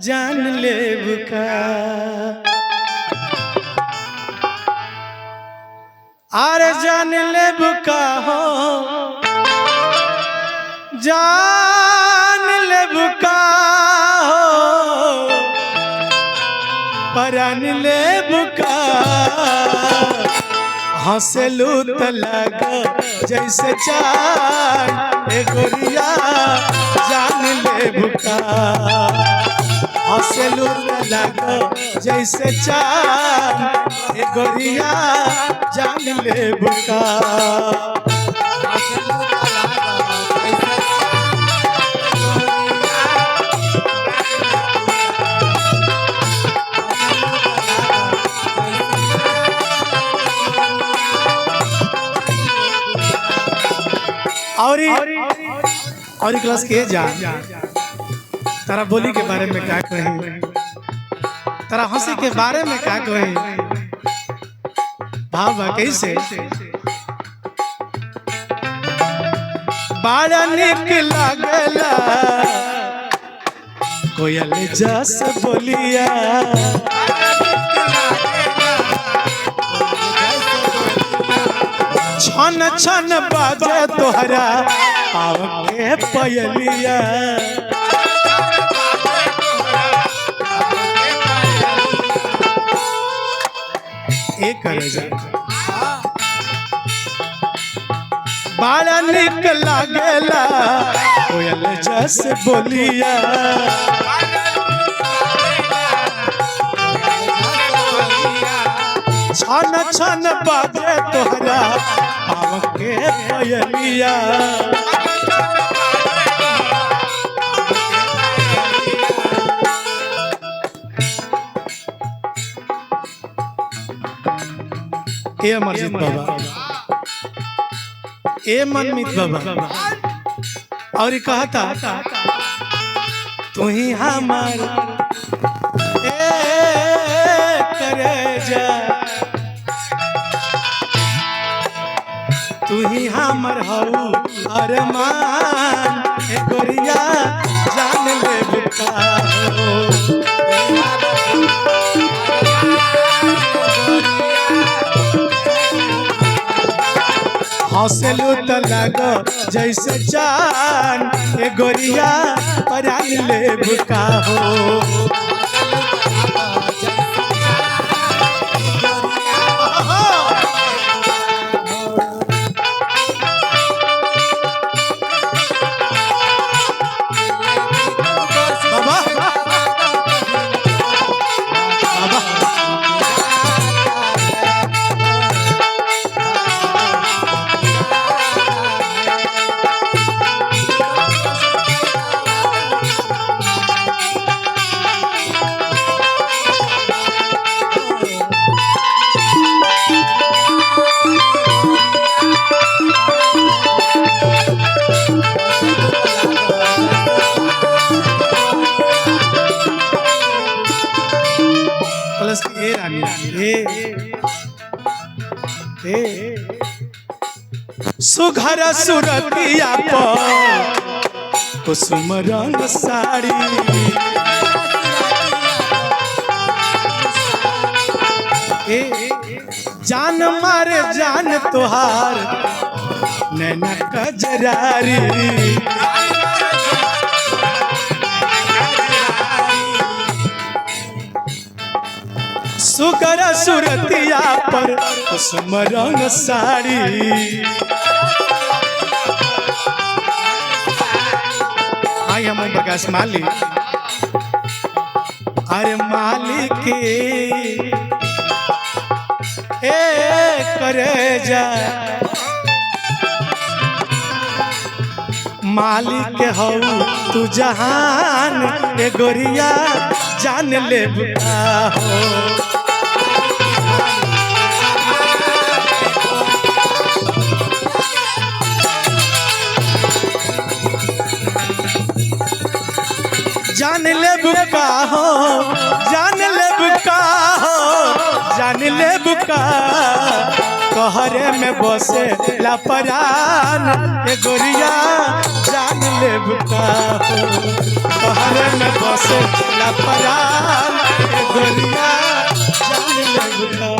जान ले बुका। अरे जान ले बुका हो, जान ले बुका हो, परान ले बुका। हंसलू त लग जैसे चांद ए गोरिया जान ले बुका। हंसलू त लग जैसे चांद ए गोरिया जान ले बुका। और क्लास के जा तारा बोली के बारे में का कही, तारा हंसी के बारे में का कही, भाव कैसे बड़ा निक लागला कोयल जस बोलिया। छन छन बाजे तोहरा पाव के पयलिया। एक करे जा बड़ा निक लागेला कोयल जस बोलिया। छन छन बाजे तोहरा पाव के पयलिया। ए अमरजीत बाबा, ए मनमीत बाबा, और ये कहता तू ही हमार ए करे जा, तू ही हमर हऊ अरमान ए गोरिया जान ले बुका हो। हौसलू त लग जैसे चांद ए गोरिया परान ले बुका हो। बाबा बाबा प्लस ए रानी ए ए सुघर सुरतिया पर कुसुम रंग साड़ी। ए जान मारे जान तोहार नैना कजरारी। सुगर सुरतिया पर कुसुम रंग साड़ी। आई हम प्रकाश माली, अरे मालिक ए करे जा, मालिक हऊ तू जहान ए गोरिया जान ले बुका हो। जान ले बुका हो, जान ले बुका हो, जान ले बुका। कहरे में बसे लापरान ए गोरिया जान ले बुका हो। कहरे में बसे बसे लपरान ए गोरिया जान ले बुका।